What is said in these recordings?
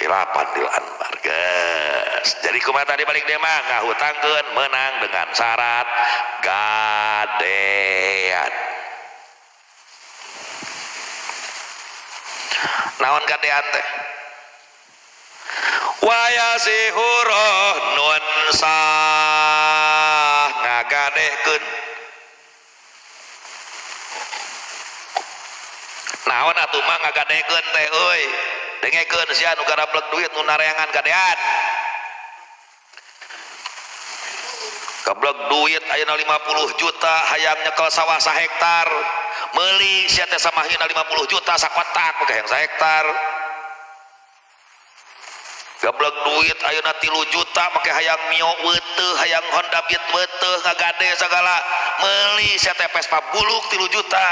Ikhtilafan lil anbar geus. Jadi kumaha tadi balik deui mah ngahutangkeun menang dengan syarat gadean. Naon gadean teh? Waya sihuroh nun sah ngagadekeun. Naon atuh mah ngagadekeun teh euy? Dengekeun sia nu garablek duit nu nareangan gadean. Gablek duit ayeuna 50 juta hayang nyekel sawah sahektar. Meuli sia teh samahina 50 juta sakotak make hayang sahektar. Gablek duit ayeuna 3 juta make hayang Mio weuteuh, hayang Honda Beat weuteuh, ngagade sagala. Meuli sia teh Vespa buluk 3 juta.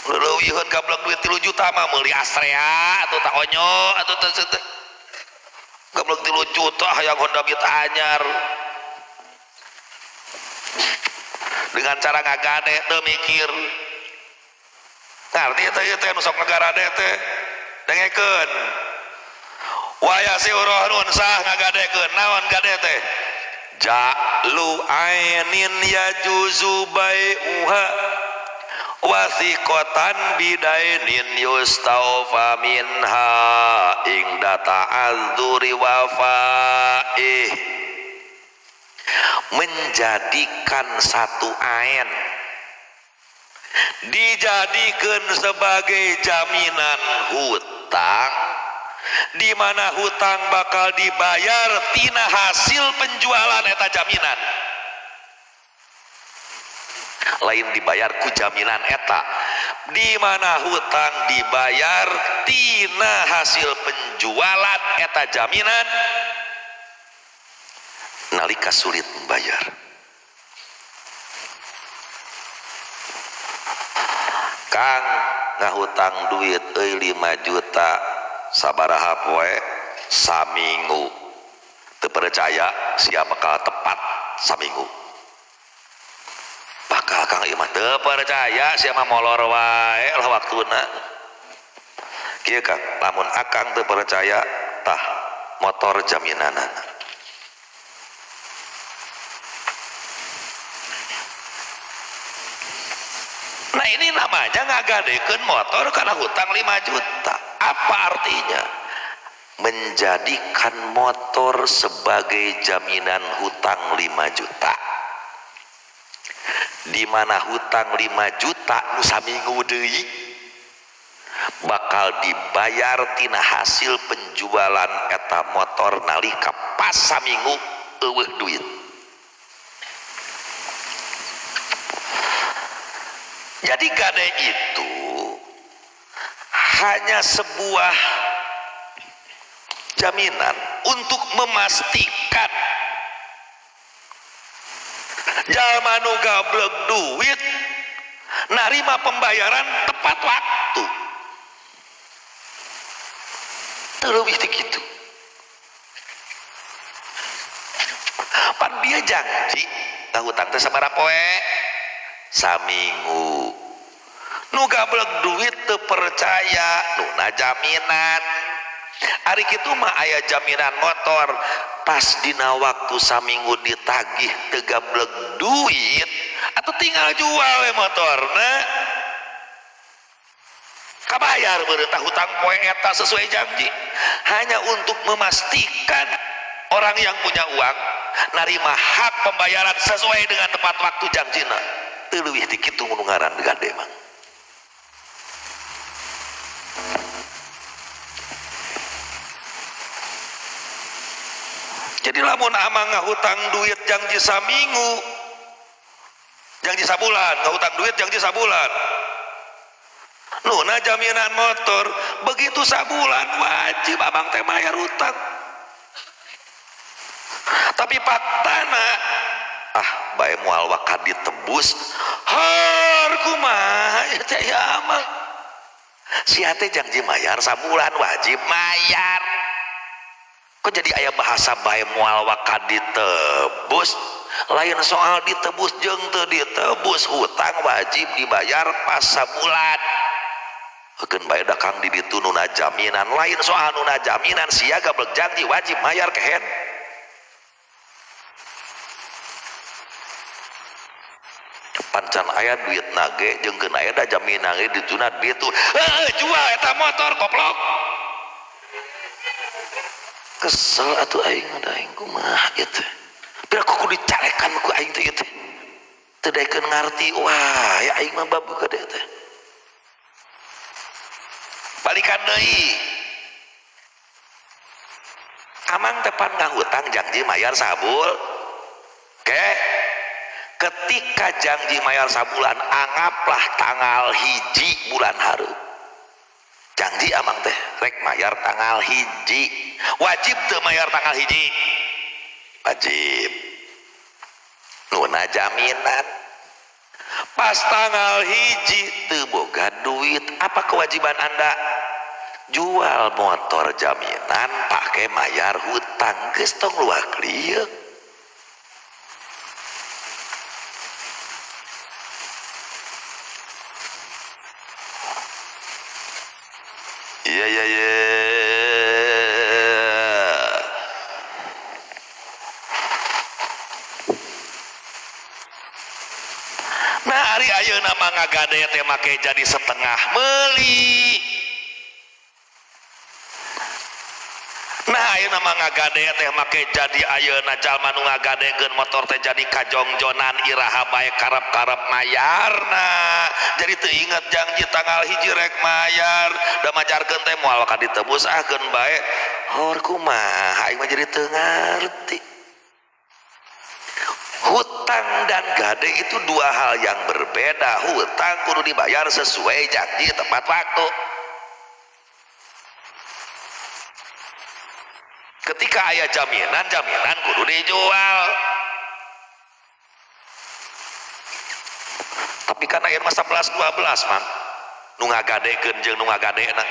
Leuwihkeun gablek duit 3 juta mah meuli Astrea atuh tak onyo atuh teh. Gablek 3 juta hayang Honda Beat anyar. Dengan cara ngagade teu mikir. Ngarti teh ieu teh nu sok ngagarade teh. Dengekeun. Waya siuroh nun sah ngagadekeun. Naon gade teh? Ja'lu ainin yajuzu bai'uha wasiqatan bidainin yustaufa minha ing data'adzuri wafaih. Menjadikan satu ain dijadikan sebagai jaminan hutang, di mana hutang bakal dibayar tina hasil penjualan eta jaminan. Lain dibayar ku jaminan eta, di mana hutang dibayar tina hasil penjualan eta jaminan nalika sulit membayar. Kang ngahutang duit euy 5 juta sabaraha poe saminggu. Teu percaya sia bakal tepat saminggu. Bakal Kang ieu mah teu percaya sia mah molor wae lah waktuna. Kieu Kang, lamun akang teu percaya tah motor jaminanana. Nah ini namanya ngagadekeun motor karena hutang 5 juta. Apa artinya? Menjadikan motor sebagai jaminan hutang 5 juta. Di mana hutang 5 juta nu saminggu deui bakal dibayar tina hasil penjualan eta motor nalika pas saminggu eueuh duit. Jadi gade itu hanya sebuah jaminan untuk memastikan jalma nu gablek duit narima pembayaran tepat waktu. Terlebih ti kitu. Pan dia janji ngahutang teh sabaraha poe? Saminggu. Nu gablek duit teu percaya, nu na jaminan. Ari kitu mah aya jaminan motor, pas dina waktu saminggu ditagih teu gablek duit atau tinggal jual we motorna. Kabayar beureuh hutang poe eta sesuai janji. Hanya untuk memastikan orang yang punya uang narima hak pembayaran sesuai dengan tepat waktu janjina. Teu leuwih ti kitu nu ngaran gade mah. Jadi lamun amang ngahutang duit janji saminggu, janji sabulan, ngahutang duit janji sabulan. Nuna jaminan motor, begitu sabulan wajib abang teh bayar hutang. Tapi faktana bae moal waka ditebus, har kumaha ieu teh ya amang. Sia teh janji mayar sabulan wajib mayar. Kok jadi aya bahasa bae moal waka ditebus? Lain soal ditebus jeung teu ditebus, hutang wajib dibayar pas sabulan. Keun bae da Kang di ditu nuna jaminan, lain soal nuna jaminan, sia gablek janji wajib mayar kehen. Pancan aya duit nage jeung keun aya da jaminan ge dituna ditu. Heuh, jual eta motor goblok. Kesel atuh aing da aing kumaha ieu teh. Pira kudu dicarekan ku aing teh ieu teh. Teu daekeun ngarti wah ya aing mah babu ka dieu teh. Balikan deui. Amang teh pan ngahutang janji mayar sabul. Oke. Ketika janji mayar sabulan, anggaplah tanggal 1 bulan hareup. Janji amang teh rek mayar tanggal 1. Wajib teu mayar tanggal 1? Wajib. Nuna jaminan. Pas tanggal 1 teu boga duit, apa kewajiban Anda? Jual motor jaminan pakai mayar hutang, geus tong luak lieu. Iya iya iya. Nah ari ayeuna mah ngagade teh make jadi setengah meuli. Nah ayeuna mah ngagade teh make jadi ayeuna jalma nu ngagadekeun motor teh jadi kajongjonan iraha bae karep-karep mayarna. Jadi teu inget janji tanggal 1 rek mayar, da majarkeun teh moal ka ditebus ah keun bae. Hor kumaha aing mah jadi teu ngarti. Hutang dan gade itu dua hal yang berbeda. Hutang kudu dibayar sesuai janji tepat waktu. Ketika aya jaminan, jaminan kudu dijual. Tapi kan aya mah 11 12 mang. Nu ngagadekeun jeung nu ngagadena.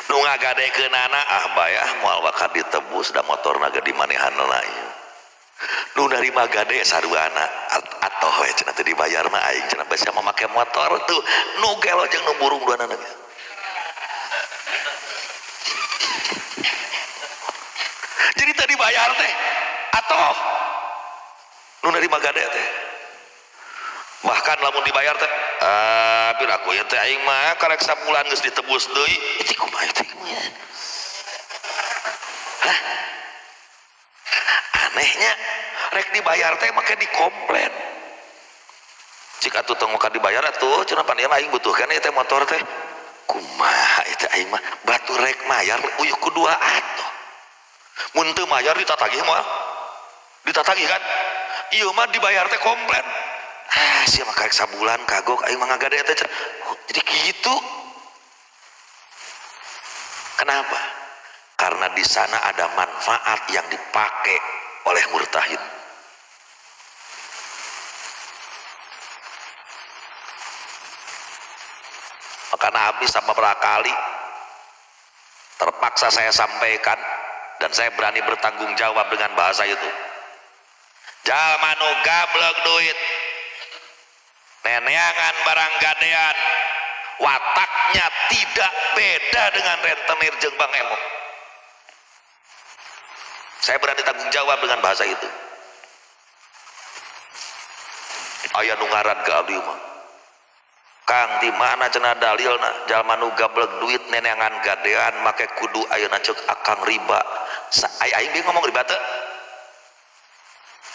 Nu ngagadekeunana ah bae ah moal bakal ditebus da motorna ge dimanehanna ieu. Nu narima gade saruana atoh we cenah teu dibayar mah aing cenah basa make motor tuh nu gelo jeung nu burung duanana ge. Jadi teu dibayar teh atoh nu narima gade teh. Bahkan lamun dibayar teh ah piraku ieu teh aing mah karek sabulan geus ditebus deui. Itu kumaha teh kumaha? Hah? Anehnya rek dibayar teh make dikomplain. Cik atuh tong maka dibayar atuh cenah pan ieu mah aing butuhkeun ieu teh motor teh. Kumaha ieu teh aing mah batur rek mayar uyuh ku dua atuh. Mun teu mayar ditatagih moal. Ditatagih kan? Ieu mah dibayar teh komplain. Ah sia mah karek sabulan kagok aing mah ngagade teh cenah. Oh, jadi kitu. Kenapa? Karena di sana ada manfaat yang dipakai oleh murtahin. Maka Nabi sama beberapa kali terpaksa saya sampaikan dan saya berani bertanggung jawab dengan bahasa itu. Jalma nu gablek duit, neneangan barang gadean, wataknya tidak beda dengan rentenir jeung Bang Emok. Saya berani tanggung jawab dengan bahasa itu. Aya nu ngaran ka abdi mah. Kang di mana cenah dalilna jalma nu gablek duit neneangan gadean make kudu ayeuna ceuk akang riba. Aing ge ngomong riba teu?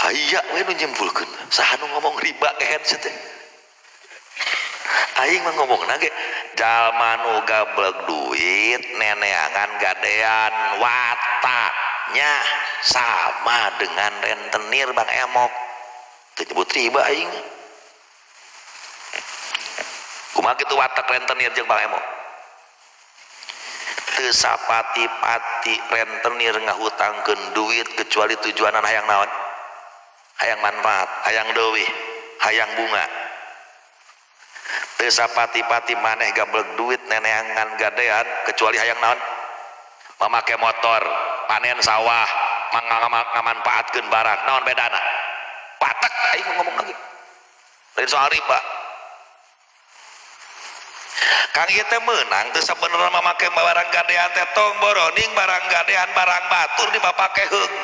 Aya we nu nyimpulkeun. Saha nu ngomong riba kehen sia teh? Aing mah ngomongna ge jalma nu gablek duit neneangan gadean wataknya sama dengan rentenir Bang Emok. Teu nyebut riba aing. Kumaha kitu watak rentenir jeung Bang Emok? Teu sapati-pati rentenir ngahutangkeun duit kecuali tujuanna hayang naon? Hayang manfaat, hayang leuwih, hayang bunga. Teu sapati-pati maneh gablek duit neneangan gadean kecuali hayang naon? Mamake motor, panen sawah, ngamanfaatkeun barang naon bedana patek aing ngomong lagi lain soal riba. Kang ieu teh meunang teu sabenerna make barang gadean teh tong boroning barang gadean barang batur dipapake heung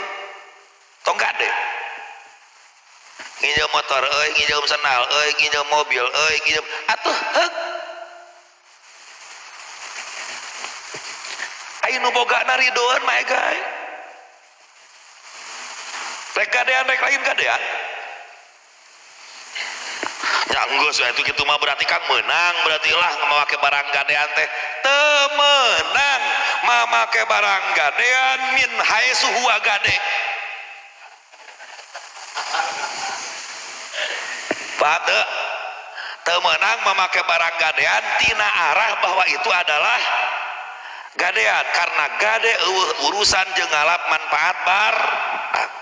tong gade nginjem motor euy nginjem sendal euy nginjem mobil euy nginjem atuh heung aya nu bogana ridoan mah gae rek gadean rek lain gadean ya geus itu kitu mah berarti kang meunang berarti lah make barang gadean teh teu meunang mamake barang gadean min haesu huwa gade. Paham teu? Teu meunang memakai barang gadean tina arah bahwa itu adalah gadean karena gade eueuh urusan jeung ngalap manfaat barang.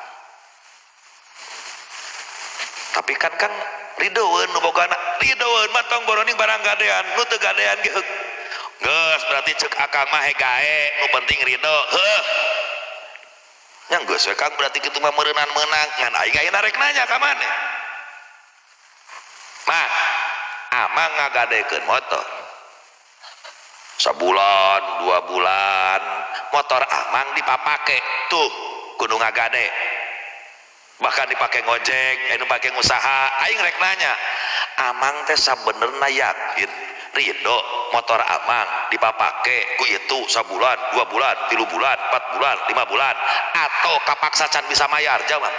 Tapi kan kang ridoeun nu bogana ridoeun mah tong boroning barang gadean nu teu gadean ge heug geus berarti ceuk akang mah gae nu penting ridho heuh nya geus we kang berarti kitu mah meureunan meunang ngan aing ayeuna rek nanya ka maneh mah amang ngagadekeun motor sabulan 2 bulan motor amang dipapake tuh kudu ngagade bahkan dipake ngojek anu pake ngusaha aing rek nanya amang teh sabenerna yakin ridho motor amang dipapake ku itu sabulan 2 bulan 3 bulan 4 bulan 5 bulan atau kapaksa can bisa mayar jawab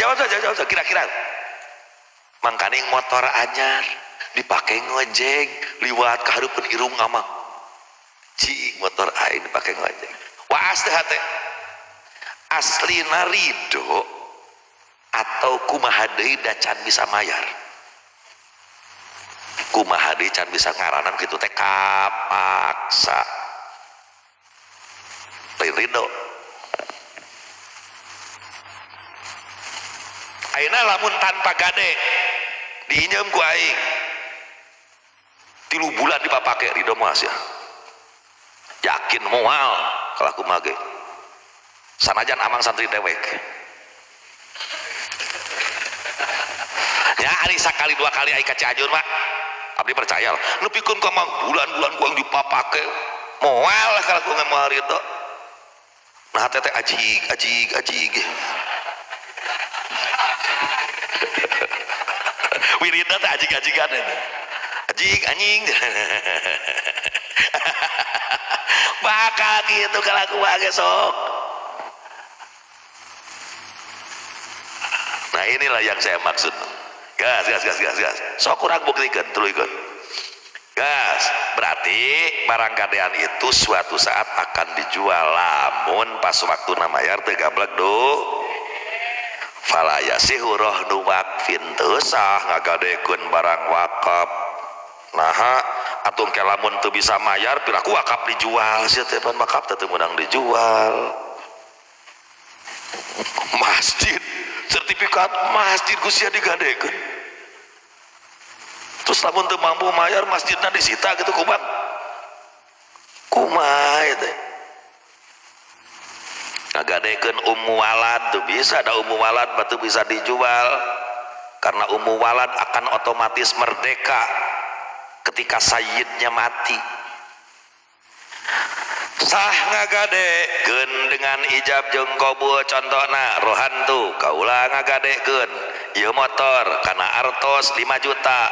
jawab saja kira-kira mangkaning motor anyar dipake ngojek liwat ka hareupeun irung amang cing motor aing dipake ngojek waas teh hate aslina ridho atau kumaha deui da can bisa mayar kumaha deui can bisa ngaranan kitu teh kapaksa lain ridho. Ayeuna lamun tanpa gade diinjem ku aing 3 bulan dipapake ridho moal sia yakin moal kalaku mage sanajan amang santri dewek ya ari sakali 2 kali aing ka Cianjur mah abdi percaya lah nepikeun ka mang bulan-bulan ku aing dipapake moal lah kalaku moal ridho nah teh ajig ajig ajig wiridna teh ajig-ajigan ajig anjing bakal gitu kalaku mage sok. Nah inilah yang saya maksud. Gas gas gas gas gas sok kurang buktikan tuluykeun gas berarti barang gadean itu suatu saat akan dijual lamun pas waktu mayar teu gablek duh fala yasihu rohnu waqfin teu sah ngagadekeun barang wakaf naha atuh ke lamun teu bisa mayar piraku wakaf dijual sia teh pan wakaf teh teu meunang dijual masjid sertifikat masjid ku sia digadekeun terus lamun teu mampu mayar masjidna disita gitu kumaha kumaha ieu teh ngagadekeun ummu walad tuh bisa ada ummu walad batu bisa dijual karena ummu walad akan otomatis merdeka ketika sayyidnya mati. Sah ngagadekeun dengan ijab jeung qabul contohna rohan tu kaula ngagadekeun ieu motor kana artos 5 juta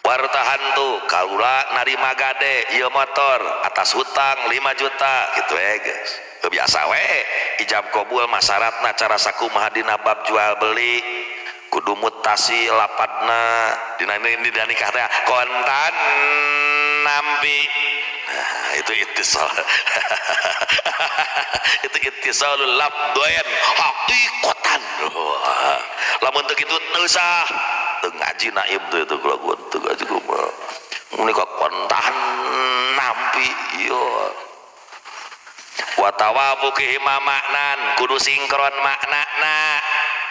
wartahan tu kaula narima gade ieu motor atas hutang 5 juta gitu guys. Biasa we ijab qabul masyaratna cara sakumaha dina bab jual beli kudu mutasi lapadna dina dina nikah teh kontan nampi. Nah, itu ittisal itu ittisalul labdoen haqiqatan. Lamun teu kitu teu sah teu ngaji naib teu itu kulakuan teu ngaji kumaha menika kontan nampi ieu wa tawafuqihi maknan kudu sinkron maknana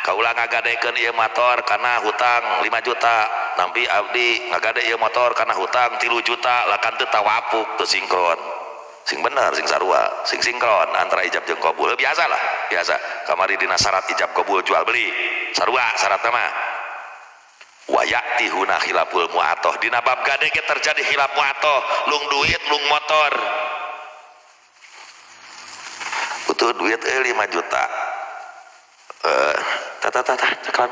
kaula ngagadekeun ieu motor kana hutang 5 juta Nampi abdi ngagade ieu motor kana hutang 3 juta lah kan teu tawafuk teu sinkron. Sing bener sing sarua, sing sinkron antara ijab jeung qabul. Biasa lah, biasa. Kamari dina syarat ijab qabul jual beli. Sarua syaratna mah. Wa ya'ti huna khilaful mu'atoh. Dina bab gade ge terjadi khilaf mu'atoh, lung duit lung motor. Butuh duit 5 juta. Tata tata ceklan.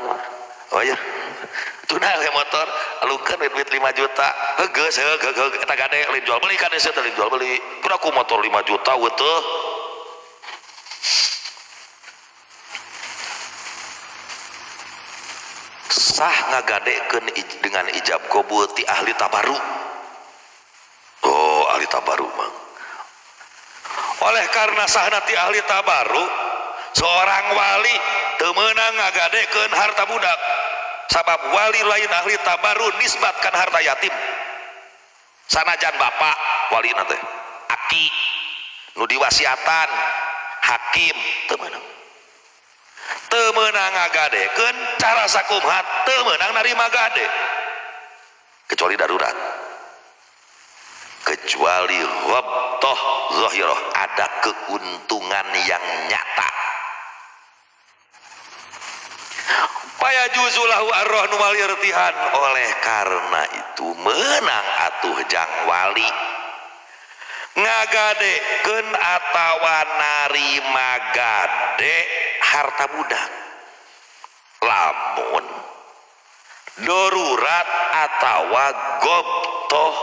Oh iya. Tuna we motor, alungkeun duit 5 juta. Heugeus heug heug eta gade lain jual beli kade teh lain jual beli. Kudu ku motor 5 juta we teu. Sah ngagadekeun dengan ijab qabul ti ahli tabaru. Oh, ahli tabaru mah. Oleh karena sahna ti ahli tabaru, seorang wali teu meunang ngagadekeun harta budak. Sabab wali lain ahli tabaru nisbatkan harta yatim. Sanajan bapak walina teh, aki nu diwasiatan, hakim teu meunang. Teu meunang ngagadekeun cara sakumaha teu meunang narima gade. Kecuali darurat. Kecuali ghabtah zahirah, ada keuntungan yang nyata. Payajuzu lahu ar-rahnu wal irtihan. Oleh karena itu menang atuh jang wali ngagadekeun atawa narima gade harta budak lamun darurat atawa gobtoh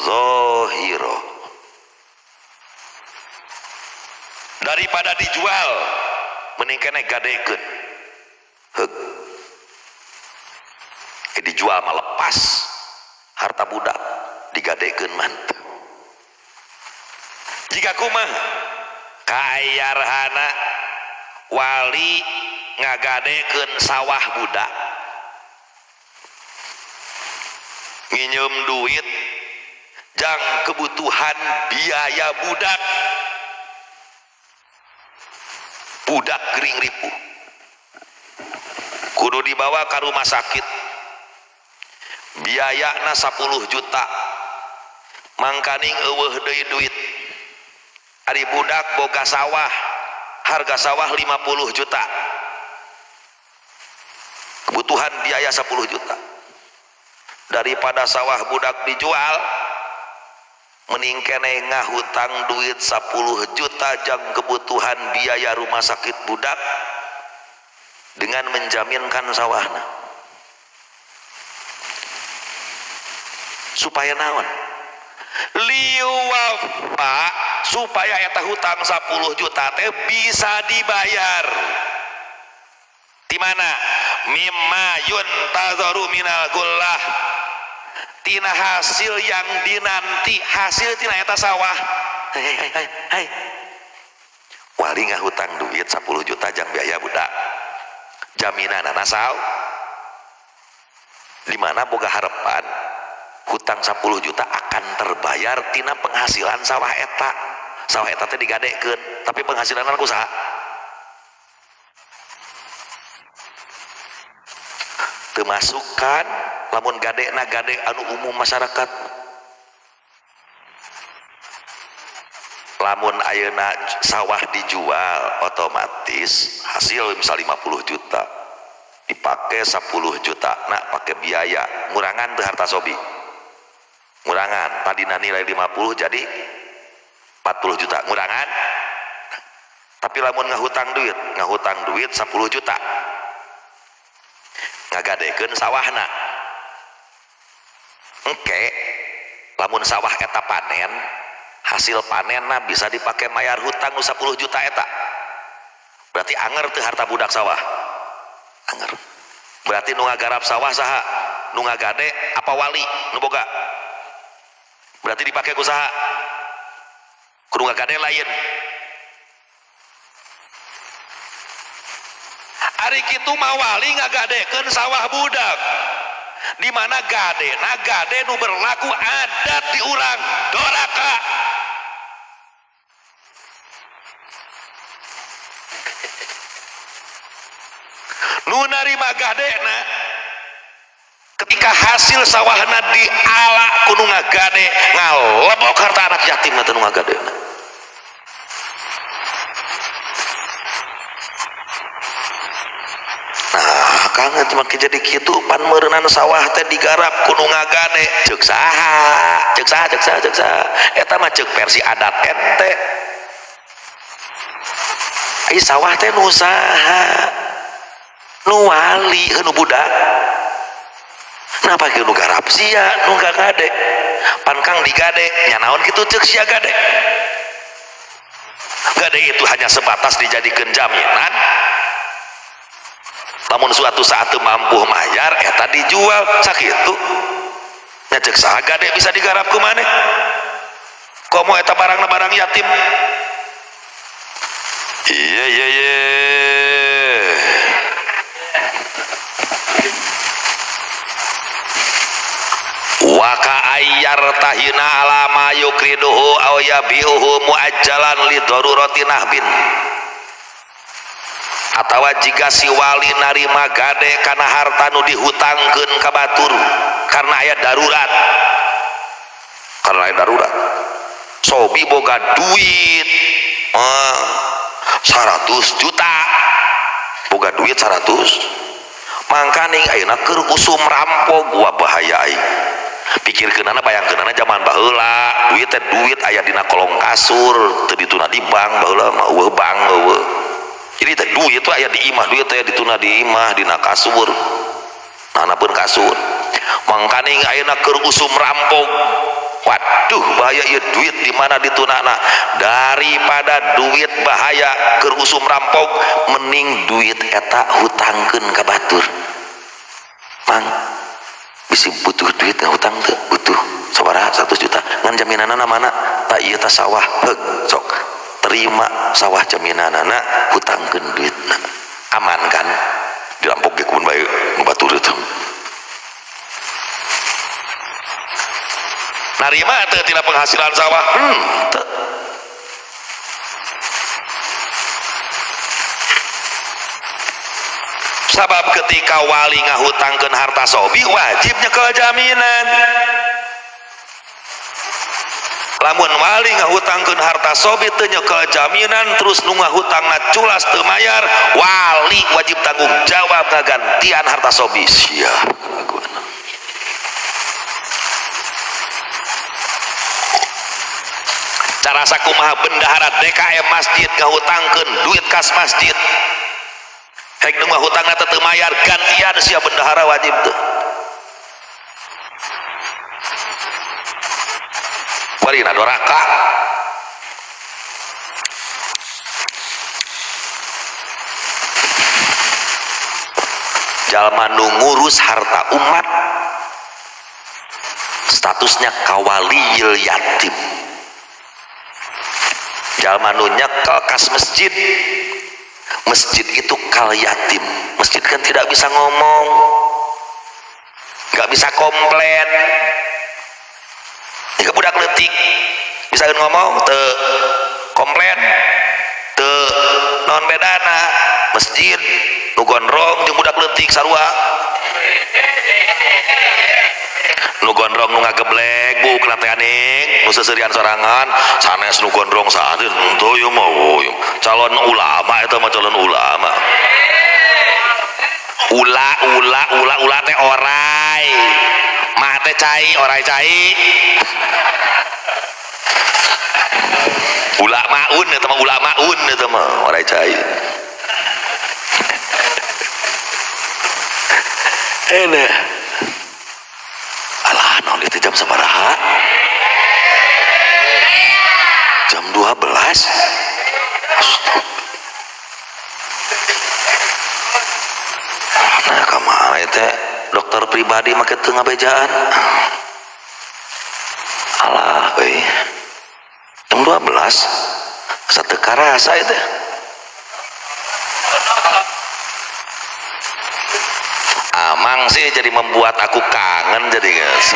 zahirah. Daripada dijual mending keneh gadekeun. Heug. Dijual mah lepas harta budak, digadekeun manteu. Jika kumaha kayarhana wali ngagadekeun sawah budak, nginjem duit jang kebutuhan biaya budak, budak gering ripuh kudu dibawa ke rumah sakit, biayana 10 juta, mangkaning eueuh deui duit. Ari budak boga sawah, harga sawah 50 juta, kebutuhan biaya 10 juta. Daripada sawah budak dijual, mending keneh ngahutang duit 10 juta jang kebutuhan biaya rumah sakit budak dengan menjaminkan sawahna. Supaya naon? Liwafa, supaya eta hutang 10 juta teh bisa dibayar. Di mana? Mimma yuntazaru minal gullah, tina hasil yang dinanti, hasil tina eta sawah. Hei hei hei hei. Wali ngahutang duit 10 juta jang biaya budak, jaminanana saw. Di mana boga harapan hutang 10 juta akan terbayar tina penghasilan sawah eta. Sawah eta teh digadekeun, tapi penghasilan ku saha? Teu masukan lamun gadena gade anu umum masyarakat. Lamun ayeuna sawah dijual otomatis hasil misal 50 juta dipakai 10 juta, nak pakai biaya ngurangan teu harta sobi. Ngurangan, tadina nilai 50 jadi 40 juta, ngurangan. Tapi lamun ngahutang duit 10 juta, ngagadekeun sawahna. Engke lamun sawah eta panen, hasil panenna bisa dipakai mayar hutang 10 juta eta. Berarti anger teu harta budak sawah. Anger. Berarti nu ngagarap sawah saha? Nu ngagade apa wali nu boga? Berarti dipakai ku saha? Kudu ngagade lain. Ari kitu mah wali ngagadekeun sawah budak. Di mana gade? Nah gade nu berlaku adat di urang doraka. Nu narima gadena Ketika hasil sawahna diala ku nu ngagade, ngalebok harta anak yatim na teh nu ngagade. Nah, Kang cuma jadi kitu pan meureunan sawah teh digarap ku nu ngagade. Ceuk saha? Ceuk saha, ceuk saha, ceuk saha. Eta mah ceuk versi adat ente. Ai sawah teh nu saha? Nu wali nu budak. Napa ge nu garap sia nu ngagade? Pan Kang digade, nya naon kitu ceuk sia gade? Gade itu hanya sebatas dijadikeun jaminan. Lamun suatu saat teu mampu mayar eta dijual sakitu. Nya ceuk saha gade bisa digarap ku maneh? Komo eta barangna barang yatim. Iya iya iya. Wa ka'ayyar tahina ala ma yukriduhu aw yabi'uhu muajjalan li darurati nahbin. Atawa jika si wali narima gade kana harta nu dihutangkeun ka batur karena aya darurat. Karena aya darurat. Sobi boga duit 100 juta. Boga duit 100. Mangkaning ayeuna keur usum rampok gua bahaya aing. Pikirkeunana bayangkeunana zaman baheula, duit teh duit aya dina kolong kasur, teu dituna di bank baheula mah eueuh bank eueuh. Jadi teh duit teh aya di imah, duit teh dituna di imah dina kasur. Nana pun kasur. Mangkaning ayeuna keur usum rampok. Waduh, bahaya ieu duit di mana ditunana. Daripada duit bahaya keur usum rampok, mending duit eta hutangkeun ka batur. Mang, bisi butuh duit ngahutang teu? Butuh. Sabaraha? 100 juta. Ngan jaminanana mana? Tak ieu tah sawah. Heug, sok. Terima sawah jaminanana, hutangkeun duitna. Aman kan? Dirampok ge kumaha bae nu batur itu. Narima teu tina penghasilan sawah? Teu. Sabab ketika wali ngahutangkeun harta sobi wajib nyekel jaminan. Lamun wali ngahutangkeun harta sobi teu nyekel jaminan terus nu ngahutangna culas teu mayar, wali wajib tanggung jawab ngagantian harta sobi. Sia kelakuan. Cara sakumaha bendahara DKM masjid ngahutangkeun duit kas masjid. Hek nu ngahutangna teu mayar gantian sia bendahara wajib teu. Walina doraka. Jalma nu ngurus harta umat statusnya kawaliyil yatim. Jalma nu nyekel kas masjid, masjid itu kal yatim. Masjid kan tidak bisa ngomong, nggak bisa komplain. Jika budak leutik bisa ngomong, teu komplain, teu naon bedana masjid nu gondrong jeung budak leutik sarua. Nu gondrong nu ngageblek buukna teh aning, nu seuseurian sorangan, sanes nu gondrong saha teh henteu ieu mah, oh, ieu calon ulama eta mah calon ulama. Ula ula ula ula teh orai. Mah teh cai, orai cai. Ula maun eta mah, ula maun eta mah orai cai. Enak. Alah, naon itu jam sabaraha? Jam 12. Astaga. Nah, kamari teh dokter pribadi make teu ngabejaan. Alah euy. Jam 12. Asa teu karasa ieu teh. Amang sih jadi membuat aku kangen jadi guys.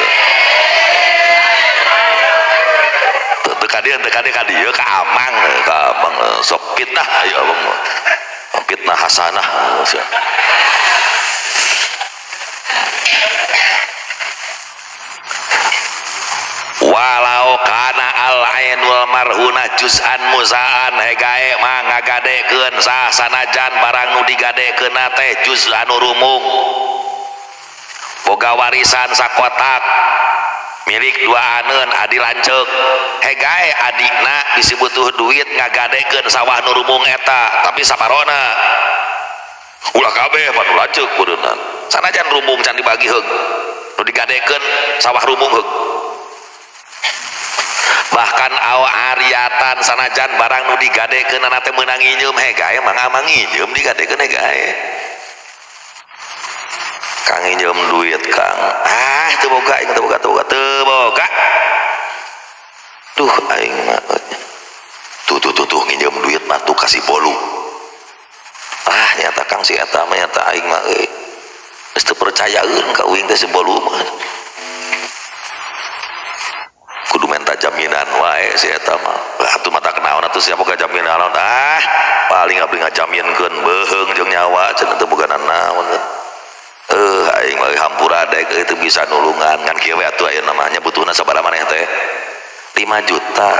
Teu ka dieu ka Amang, ka Amang sok fitnah ayo Amang. Fitnah hasanah. Walau kana al ainul marhuna juz'an muzaan hegae mah ngagadekeun sah sanajan barang nu digadekeunna teh juz anu rumung. Boga warisan sakotak milik dua aneun adi lanceuk hegae adikna bisi butuh duit ngagadekeun sawah nu rumung eta tapi saparona ulah kabeh panu lanceuk beureunna sanajan rumbung can dibagi heug nu digadekeun sawah rumbung heug. Bahkan aw ariatan sanajan barang nu digadekeunna teh meunang nginjeum hegae mah amang nginjeum digadekeun hegae. Kang nginjeum duit Kang, ah teu boga aing, teu boga, teu boga, teu boga. Duh aing mah tuh tuh tuh tuh nginjeum duit mah tuh kasih bolu. Ah nyata Kang si eta mah nyata aing mah euy. Geus teu percayaeun ka uing teh si bolu mah. Kudu minta jaminan wae si eta mah. Lah atuh mata kenaon atuh siapa boga jaminan naon? Ah paling abdi ngajaminkeun beuheung jeung nyawa cenah teu boga naon. Aing mah hampura daek euy teu bisa nulungan ngan kieu we atuh aya namanya butuhna sabaraha maneh teh 5 juta.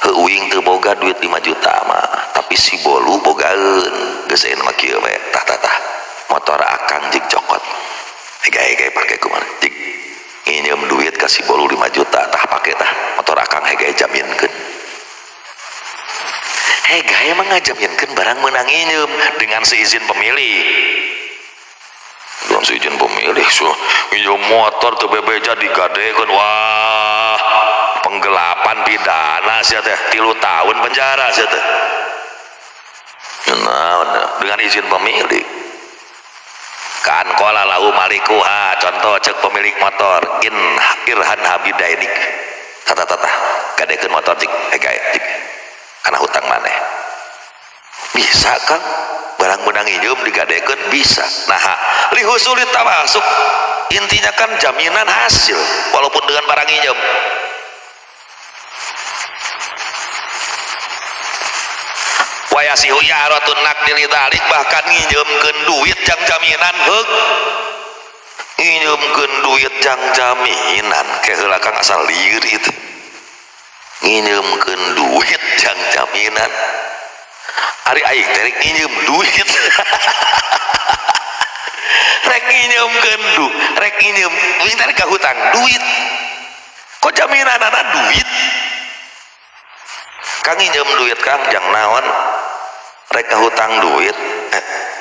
Heuh uing teu boga duit 5 juta mah tapi si bolu bogaeun geus ayeuna mah kieu we tah tah tah motor akang jig cokot hegae-hegae pake kumaha jig nginjeum duit ka si bolu 5 juta tah pake tah motor akang hegae jaminkeun. Hegae mah ngajaminkeun barang meunang nginjeum dengan seizin pemilik. Dengan seizin pemilik so nginjeum motor teu bebeja digadekeun wah penggelapan pidana sia teh 3 tahun penjara sia teh. Nah, dengan izin pemilik. Kan qala lahu malikuha contoh cek pemilik motor in irhan habidainik tata tata gadekeun motor cik hegae cik kana hutang maneh. Bisa Kang barang menang nginjeum digadekeun bisa. Nah lihusulit tamasuk intinya kan jaminan hasil walaupun dengan barang nginjeum. Wayasihu yaratun naqdi lidzalik bahkan nginjeumkeun duit jang jaminan heug nginjeumkeun duit jang jaminan ke heula Kang asal lieur ieu nginjeumkeun duit jang jaminan ari aing teh rek nginjeum duit rek nginjeumkeun duit rek nginjeum uing teh rek hutang duit kok jaminanana duit. Kang nginjeum duit Kang jang naon rek hutang duit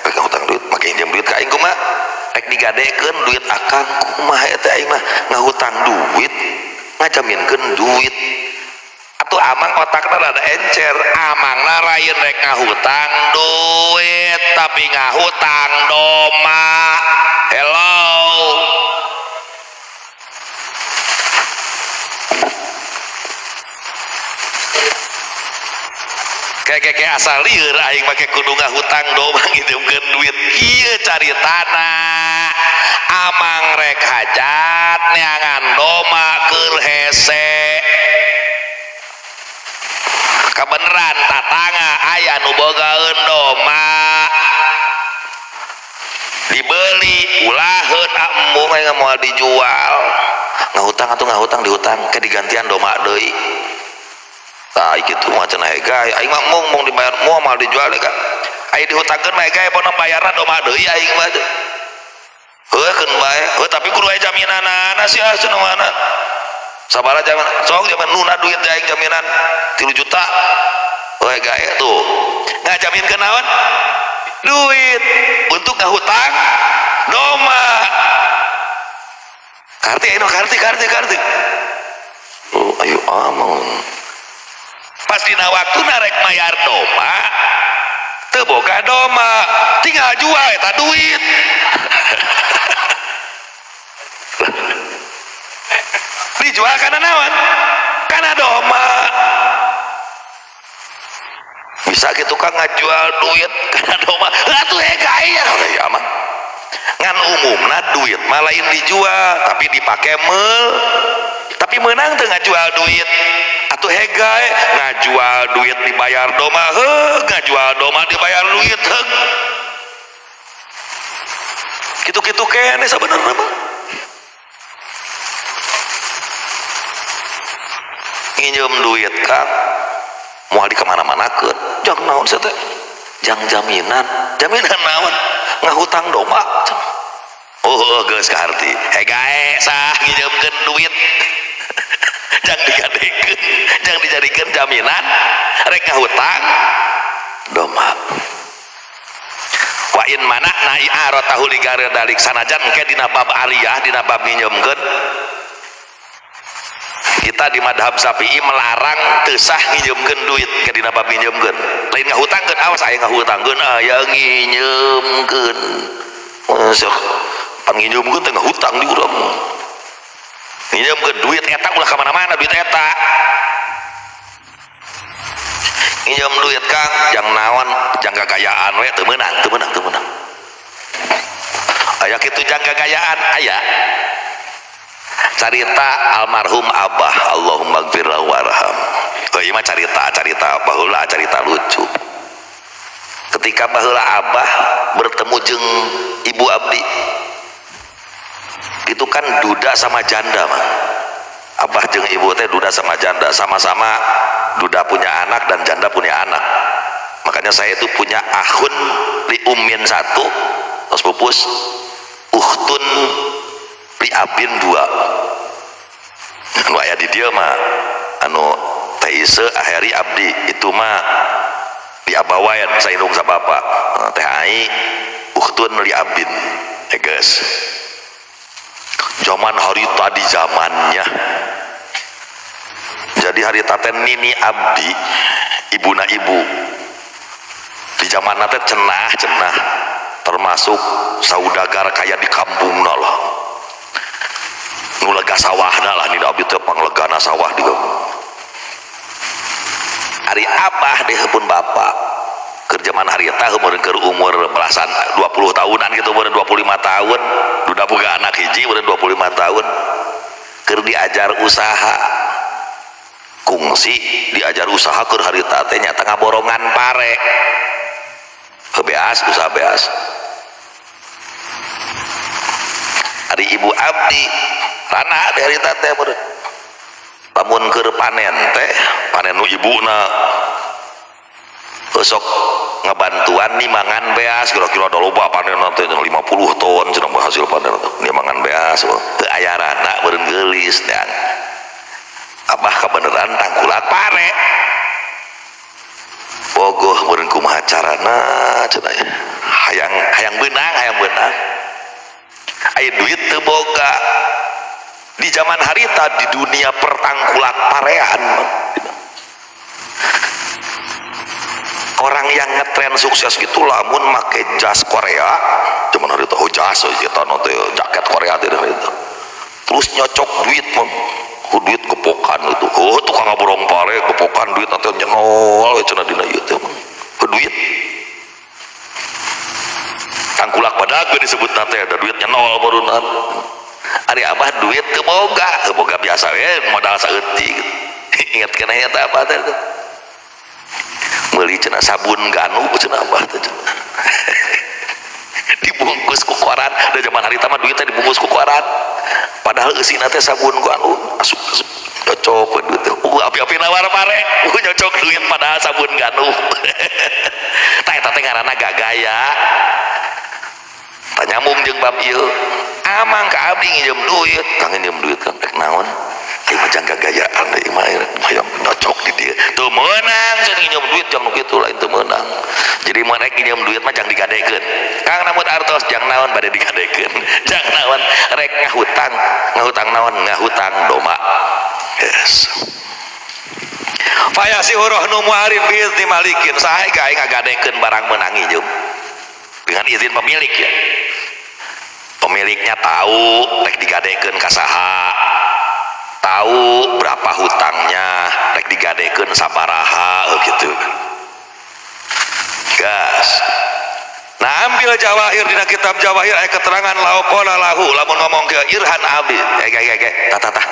rek hutang duit make nginjeum duit ka aing kumaha rek digadekeun duit akang kumaha eta aing mah ngahutang duit ngajaminkeun duit atuh amang otakna rada encer amangna lain rek ngahutang duit tapi ngahutang doma. Hello kayak asal lieur aing make kudu ngahutang doma nginjeumkeun duit ieu caritana amang rek hajat neangan doma keur hese kabeneran tatangga aya nu bogaeun doma dibeli ulaheun embung aing moal dijual ngahutang atuh ngahutang dihutang ke digantian doma deui. Tah kitu mah cenah hegae aing mah mung mung dibayar moal moal dijual ka aing dihutangkeun mah hegae pon bayarna doma deui aing mah heuh keun bae heuh tapi kudu aya jaminanana sia cenah mana sabaraha jaminan sok jamin nuna duit aing jaminan 3 juta heuh hegae tuh ngajaminkeun naon duit untuk ngahutang doma karti aing karti karti karti oh ayo amang pas dina waktu narek mayar doma teu boga doma tinggal jual eta duit. Dijual kana naon kana doma bisa kitu Kang ngajual duit kana doma lah atuh hegae ya mah ngan umumna duit mah lain dijual tapi dipake meul tapi meunang teu ngajual duit atuh hegae ngajual duit dibayar doma heug ngajual doma dibayar duit heug kitu-kitu kene sabenerna mah. Nginjem duit Kang moal di kemana-manakeun jang naon sia teh jang jaminan jaminan naon ngahutang domba. Oh geus kaharti hegae sah nginjemkeun duit jang digadekeun jang dijadikeun jaminan rek ngahutang domba. Wa in mana na i'aratahu ligare dalik sanajan engke dina bab ariyah dina bab nginjemkeun kita di madhab Syafi'i melarang teu sah nginjemkeun duit ke dina bab nginjemkeun lain ngahutangkeun awas aya ngahutangkeun aya nginjemkeun masuk pan nginjemkeun teh ngahutang di urang nginjemkeun duit eta ulah ka mana-mana duit eta nginjem duit Kang jang naon jang gagayaan we teu meunang teu meunang teu meunang aya kitu jang gagayaan aya carita almarhum abah Allahumma gfir lahu warham. Oh ieu mah carita carita baheula carita lucu ketika baheula abah bertemu jeung ibu abdi itu kan duda sama janda mah. Abah jeung ibu teh duda sama janda, sama-sama duda punya anak dan janda punya anak. Makanya saya itu punya akhun li ummin satu, terus pupus, ukhtun li abin dua. Anu aya di dieu mah anu teh Ise Aheri abdi itu mah di abawayan saindung sa bapa teh ai ukhtun li abin. Ya guys, zaman harita di zamannya. Jadi harita teh nini abdi ibuna ibu di zaman teh cenah cenah termasuk saudagar kaya di kampungna lah nu lega sawahna lah nini abdi teh panglegana sawah di kampung. Ari abah deh pun bapak keur zaman harita meureun keur umur belasan 20 tahunan gitu meureun 25 tahun duda boga anak hiji meureun 25 tahun keur diajar usaha kungsi diajar usaha keur harita teh nyata ngaborongan pare beas usaha beas. Ari ibu abdi rana di harita teh meureun lamun keur panen teh panen nu ibuna sok ngebantuan nimangan beas kira-kira ada loba panen nanti 50 ton cenah hasil panen nimangan beas teu aya rana meureun geulis dan abah kabeneran tangkulak pare bogoh meureun kumaha carana cenah hayang hayang beunang aya duit teu boga di zaman harita di dunia pertangkulak parean. Orang yang ngetren sukses itu lamun make jas Korea cuman hari itu oh jas eta teh jaket Korea teh itu terus nyocok duit mah oh, duit gepokan itu oh tukang ngaborong pare gepokan duit nanti nyenol cenah dina ieu teh oh, duit tangkulak badag disebut nanti ada duit nyenol barunan. Ari abah duit teu boga biasa we modal saeutik ingat kana eta abah teh meuli cenah sabun ganu cenah abah teh dibungkus ku koran da zaman harita mah duitnya dibungkus ku koran padahal eusina teh sabun ganu asup asup nyocok we duit teh api-api nawar pare nyocok duit padahal sabun ganu tah eta teh ngaranna gagaya tanyamung jeung bab ieu amang ka abdi nginjem duit kang nginjem duit kang rek naon ieu mah jang gagayaan ieu mah hayang nyocok di dieu teu meunang cenah nginjem duit jang nu kitu lain teu meunang. Jadi mun rek nginjem duit mah jang digadekeun kang namut artos jang naon bade digadekeun jang naon rek ngahutang ngahutang naon ngahutang domba. Yes fayasihu rohnu muarin biizni malikin sae gae ngagadekeun barang meunang nginjem dengan izin pemilik ya. Pemiliknya tahu rek digadekeun ka saha, tahu berapa hutangnya, rek digadekeun sabaraha gitu. Gas. Nah, ambil jawahir dina kitab jawahir aya keterangan lauqala lahu lamun ngomong ke irhan abdi, ge tah tah tah.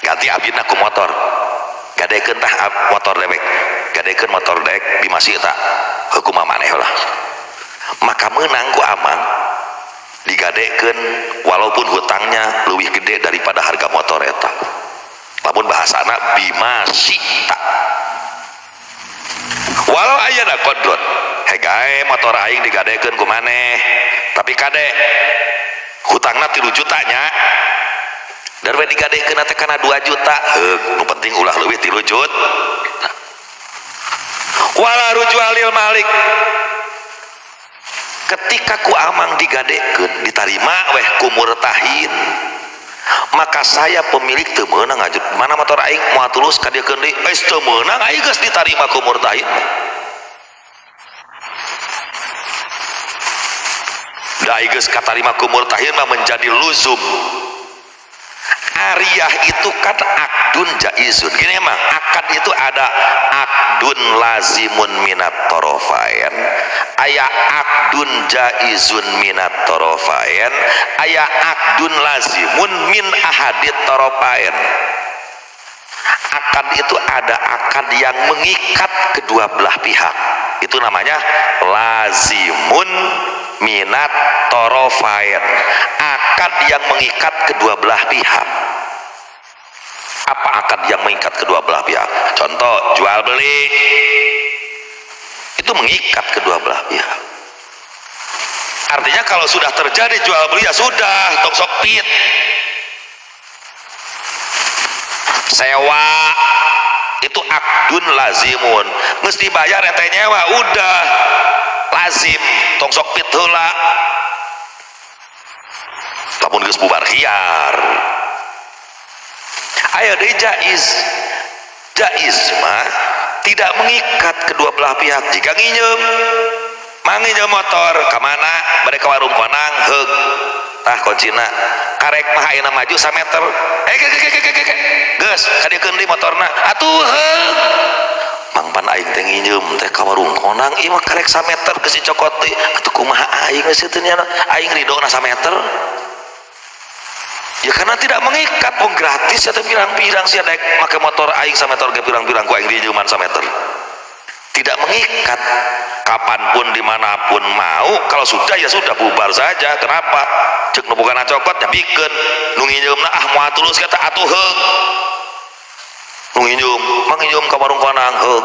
Ganti abdina ku motor. Gadekeun tah motor dewek. Gadekeun motor dewek di masih eta hukum maneh lah. Maka menang ku amang digadekeun walaupun hutangnya lebih gede daripada harga motor eta. Lamun bahasana bima syi'ta. Walau ayeuna qadron, hegae motor aing digadekeun ku maneh, tapi kade hutangna 3 juta nya. Dan we digadekeun teh kana 2 juta, heug nu penting ulah leuwih 3 juta. Wala rujua lil malik. Ketika ku amang digadekeun ditarima weh ku murtahin, maka saya pemilik teu meunang ngajut mana motor aing moal tulus ka dieu deui, geus teu meunang aing geus ditarima ku murtahin. Da aing geus katarima ku murtahin mah menjadi luzum. Ariyah itu kan akdun jaizun. Gini emang akad itu ada akdun lazimun minat torofain, aya akdun jaizun minat torofain, aya akdun lazimun min ahadit torofain. Akad itu ada akad yang mengikat kedua belah pihak, itu namanya lazimun minat torofain, akad yang mengikat kedua belah pihak. Apa akad yang mengikat kedua belah pihak? Contoh jual beli itu mengikat kedua belah pihak. Artinya kalau sudah terjadi jual beli ya sudah, tong sok pit. Sewa itu akdun lazimun, mesti bayar ente nyewa udah lazim, tong sok pit heula. Lamun geus bubar khiar. Ayo deui jaiz. Jaiz mah tidak mengikat kedua belah pihak. Jika nginjem, mang nginjem motor ka mana? Bade ka warung konang, heug. Tah kuncina. Karek mah ayeuna maju sameter. Ge. Geus, kadieukeun deui motorna. Atuh heug. Mang pan aing teh nginjem teh ka warung konang, ieu mah karek sameter geus dicokot deui. Atuh kumaha aing geus teu nyana? Aing ridona sameter. Ya karena tidak mengikat, oh gratis ya teh pirang-pirang sia daek make motor aing sameter ge pirang-pirang ku aing diinjeman sameter. Tidak mengikat, kapanpun dimanapun mau, kalau sudah ya sudah bubar saja. Kenapa? Cek nu bogana cokot nya pikeun, nu nginjeumna ah moal tulus kata atuh heug. Nu nginjeum, mang nginjeum ka warung konang heug.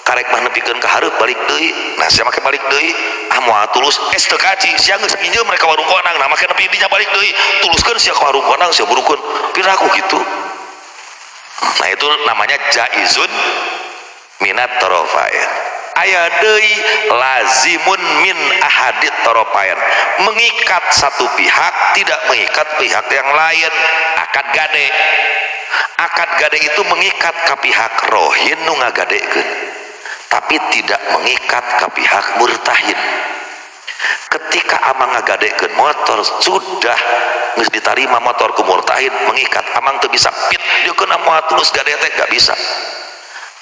Karek mah nepikeun ka hareup balik deui. Nah sia make balik deui, ah moal tulus, es teu kaci, sia geus nginjeum mereka warung konang, nah make nepi dinya balik deui, tuluskeun sia ka warung konang, sia burukeun. Piraku kitu. Nah itu namanya jaizun minat torofain. Aya deui lazimun min ahadit torofain, mengikat satu pihak tidak mengikat pihak yang lain. Akad gade, akad gade itu mengikat ka pihak rohin nu ngagadekeun, tapi tidak mengikat ke pihak murtahin. Ketika amang ngagadekeun motor sudah geus ditarima motor ku murtahin, mengikat amang teu bisa pit dieu keuna moal tulus gade teh gak bisa.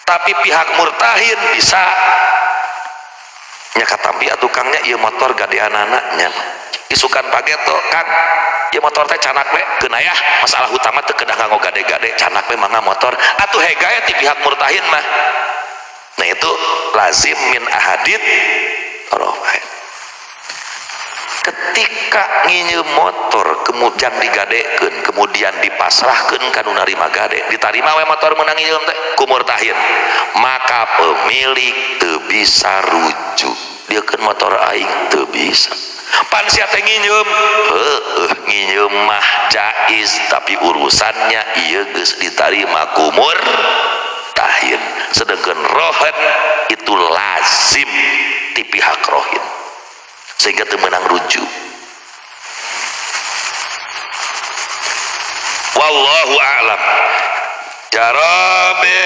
Tapi pihak murtahin bisa nya katampi atuh kangnya ieu motor gadeanana nya. Isukan pageto kang ieu motor teh canak we keuna yah, masalah utama teu kedah nganggo gade-gade, canak we mangga motor atuh hegae ti pihak murtahin mah. Nah itu lazim min ahadit torofain. Ketika nginjeum motor kemudian digadekeun, kemudian dipasrahkeun ka nu narima gade, ditarima we motor meunang nginjeum teh ku murtahin, maka pemilik teu bisa rujuk, dieukeun motor aing teu bisa. Pan sia teh nginjeum, heueuh nginjeum mah jaiz, tapi urusannya ieu geus ditarima ku murtahin. Sedangkan rohen itu lazim di pihak rohin, sehingga teu meunang rujuk. Wallahu a'lam. Ya Rabbi